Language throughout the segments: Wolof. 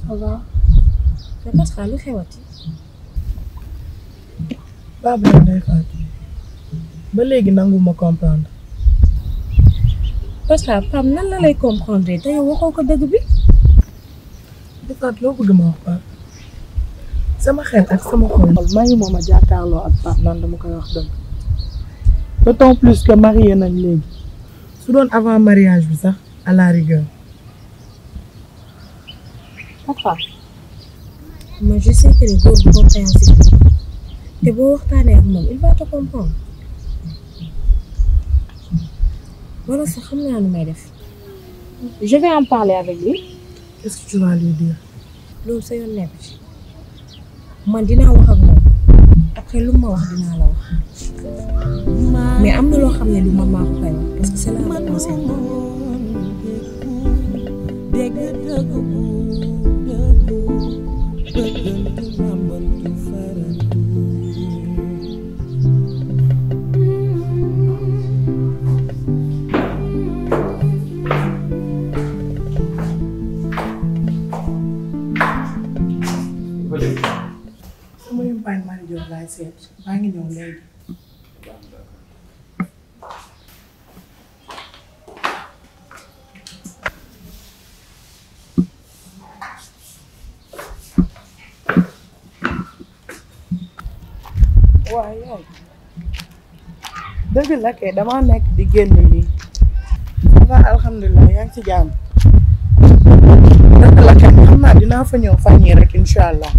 Ça va. Mais parce que lu xewati. Baba day faatu. Ba léegi nangu ma comprendre. Parce que Pam nan la lay comprendre te yow waxoo ko dëgg bi. Defaat loo bëgg ma wax Pape. Sama xel ak sama xol. Mayu ma jàkkaarloo ak Pape nan dama koy wax dëgg. D'autant plus que marié nañ léegi. Su doon avant mariage bi sax à la rigueur. Papa. Moi je sais que les góor bu compréhensif. Te boo waxtaanee ak moom il va te comprendre. Voilà, ça xam naa nu may def. Je vais en parler avec lui. Qu'est-ce que tu vas lui dire? Loolu sa yoon nekk ci. Man dinaa wax ak moom. Après lu ma wax dinaa la wax. Mais am na loo xam ne lu ma maa ko koy wax parce que c'est la réponse. maa ngi ñëw léegi. waaw yow dëgg la kay dama nekk di génn nii. ça va alhamdulilah yaa ngi ci jàmm. dëgg la kay xam naa dinaa fa ñëw fan yii rek incha allah.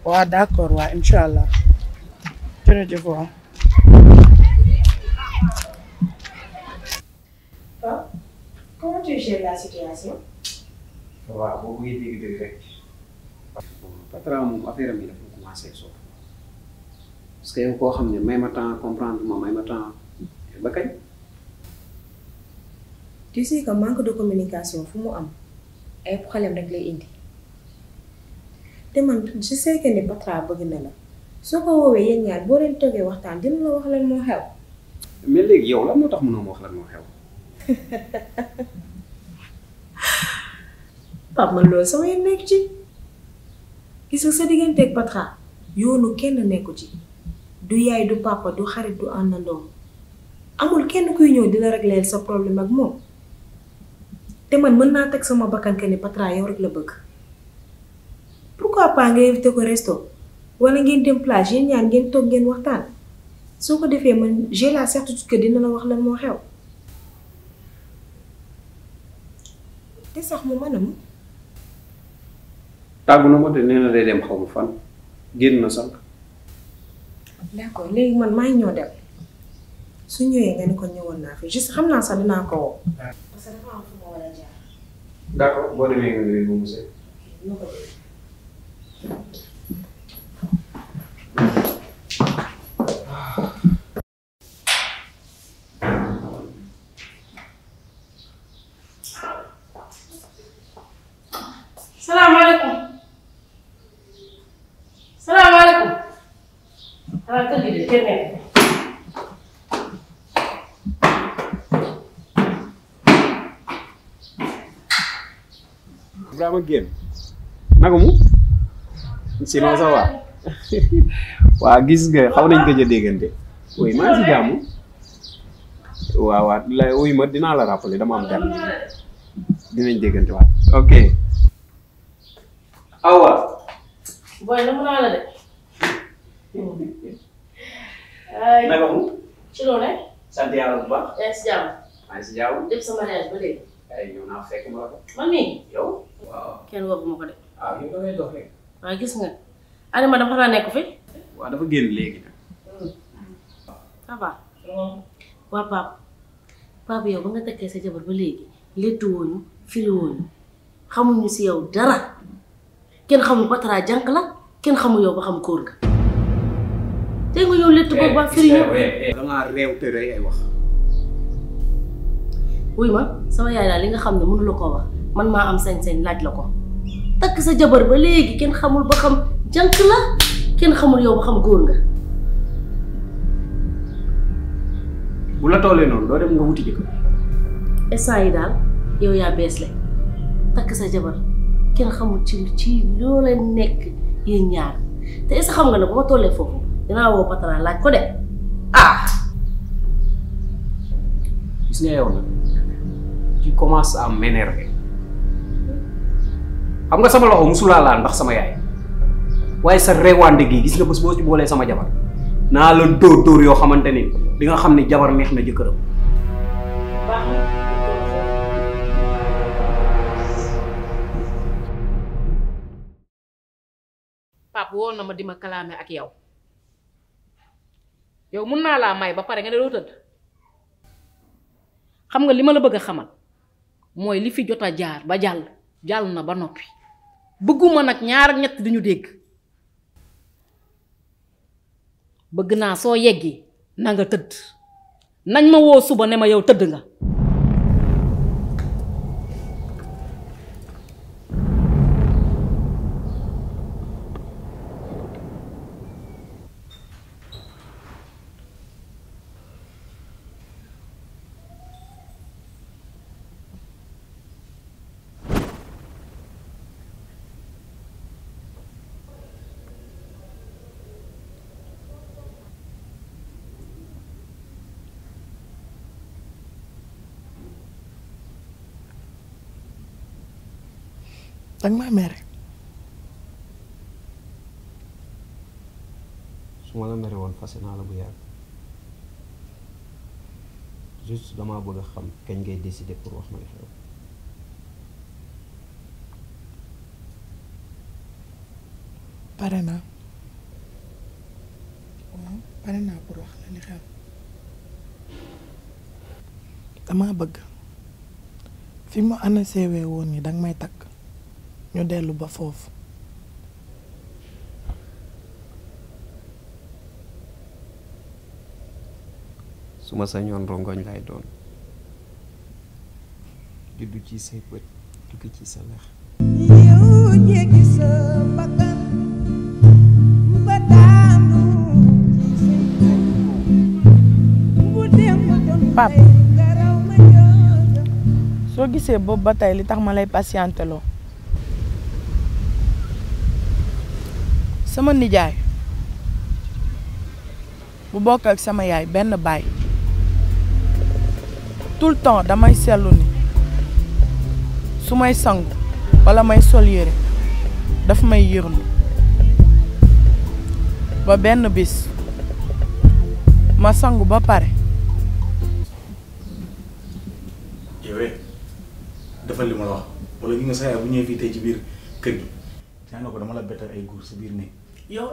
waaw d'accord waaw incha allah jërëjëf waaw. Comment tu gères la situation? waaw boo bëggee dégg-dégg rek. patron moom affaire am yi dafa commencé soof parce que yow koo xam ne may ma temps comprendre ma may ma temps ba kañ. Tu sais que manque de communication fu mu am ay problème rek lay indi. te man je sais que ni Patra bëgg na la soo ko woowee yéen ñaar boo leen toogee waxtaan dina la wax lan moo xew. mais léegi yow lan moo tax mënoo ma wax lan moo xew. Pape man loolu sama yoon nekk ci gis nga sa digganteeg Patra yoonu kenn nekku ci du yaay du papa du xarit du àndandoo amul kenn kuy ñëw dina régler sa problème ak moom te man mën naa teg sama bakkan que ni Patra yow rek la bëgg. Pourquoi pas nga invité ko resto wala ngeen dem plage yéen ñaar ngeen toog ngeen waxtaan soo ko defee man j'ai la certitude que dina la wax lan moo xew. te sax mu manam tàggu na ma te nee na day dem xaw ma fan génn na sànq. d'accord léegi man maa ngi ñëw dem su ñëwee nga ni ko ñëwoon naa fi juste xam naa sax dinaa ko woo. parce que dafa am fu ma war a jaar. d'accord boo demee nga ñëwee ba mu seet. Salaamaaleykum. Salaamaaleykum. Ah kër gi de kenn nekk. Ibrahima génn naka mu sinon ça va waa gis nga xaw nañ gëj a déggante oui maa ngi si jàmm waaw waaw la wuy ma dinaa la rappeler dama am gan dinañ déggante waat ok awa Boy na mën naa la de. ay naka mu ci loolu ne. sant yàlla bu baax yaa ngi si jàmm. maa ngi si jàmm def sa mariage ba léegi. ay ñëw naa fekk ma la ko man mii. yow waaw kenn waxuma ko de. ah yow da ngay dox rek waaye gis nga. Alima dafa xanaa nekk fi. waaw dafa génn léegi nag ça va. waa Pape yow ba nga tekkee sa jabar ba léegi léttu wooñu firi wooñu xamuñu si yow dara kenn xamul Patra jànk la kenn xamul yow ba xam kóor nga te nga ñëw léttu ba ba firi ñu. da ngaa réew te rëy ay wax wuy ma sama yaay daal li nga xam ne mënu la koo wax man maa am sañ-sañ laaj la ko takk sa jabar ba léegi kenn xamul ba xam jànk la kenn xamul yow ba xam góor nga. bu la toolee noonu doo dem nga wuti jëkkër instant yi daal yow yaa bees la takk sa jabar kenn xamul ci loo leen nekk yéen ñaar te est-ce que xam nga ne bu ma tollee foofu dinaa woo patron laaj ko de gis nga yow nag tu commences à m'énerver xam nga sama loxo musulaa laal ndax sama yaay waaye sa reewande gi gis nga bés boo ci boolee sama jabar naa la dóor yoo xamante ni di nga xam ne jabar neex na jëkkëram. Pape woon na ma di ma kalaame ak yow mun naa laa may ba pare nga ne doo tëdd xam nga li ma la bëgg a xamal mooy li fi jot a jaar ba jàll na ba noppi bëgguma nag ñaar ak ñett duñu dégg bëgg naa soo yeggee na nga tëdd nañ ma woo suba ne ma yow tëdd nga. danga maa mere. su ma la mere woon fase naa la bu yàgg juste damaa bëgg a xam kañ ngay décider pour wax ma li xew. pare naa waaw pare naa pour wax la li xew damaa bëgg fi mu ana seewee woon ni danga may takk ñu dellu ba foofu. su ma sañoon rongoñ lay doon juddu ci say bët dugg ci sa lex. Pape soo gisee boobu ba tey li tax ma lay patienteloo sama nijaay bu bokk ak sama yaay benn baay tout le temps damay seetlu ni su may sangu walla may sol yére daf may yërndu ba benn bis ma sangu ba pare. yow defal li ma la wax wala gi nga sa yaay bu ñëwee fii tey ci biir kër gi yaa nga ko dama la bettal ay góor sa biir néeg. yow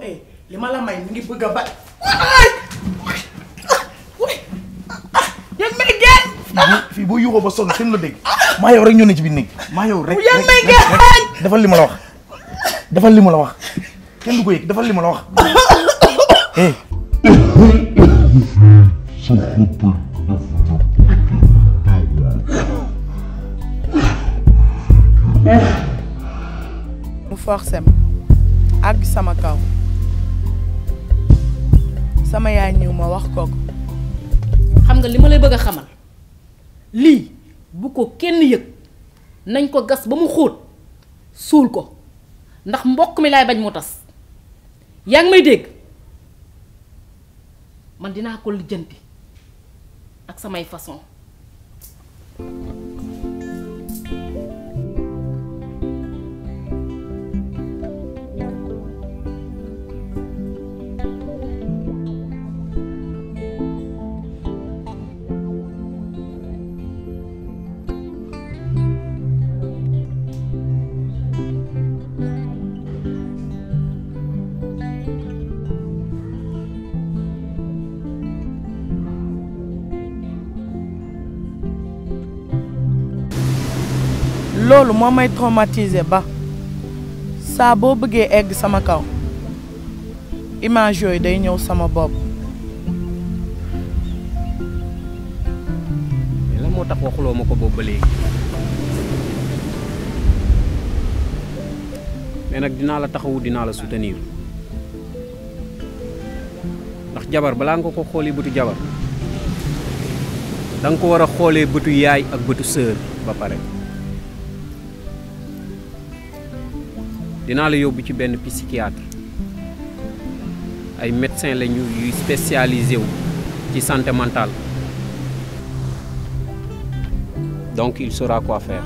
li ma la may mi ngi bëgg a ba. yéen may gaañ. fii boo yuuxoo ba sonn kenn la dégg. maa yow rek ñoo ne ci biir néeg maa yow rek. yéen may gaañ. defal li ma la wax defal li ma la wax kenn du ko yëg defal li ma la wax. mu forcé ma àgg sama kaw sama yaay ñëw ma wax ko xam nga li ma lay bëgg a xamal lii bu ko kenn yëg nañ ko gas ba mu xóot suul ko ndax mbokk mi laay bañ mu tas yaa ngi may dégg man dinaa ko lijjanti ak samay façon. loolu moo may traumatisé ba saa boo bëggee egg sama kaw image yooyu day ñëw sama bopp. lan moo tax waxuloo ma ko boobu ba léegi mais nag dinaa la taxawu dinaa la soutenir ndax jabar balaa nga ko xoolee bëtu jabar danga ko war a xoolee bëtu yaay ak bëtu sœur ba pare. dinaa la yóbbu ci benn psychiatre ay médecins lañu yuy spécialisé wu ci santé mentale donc il saura quoi faire.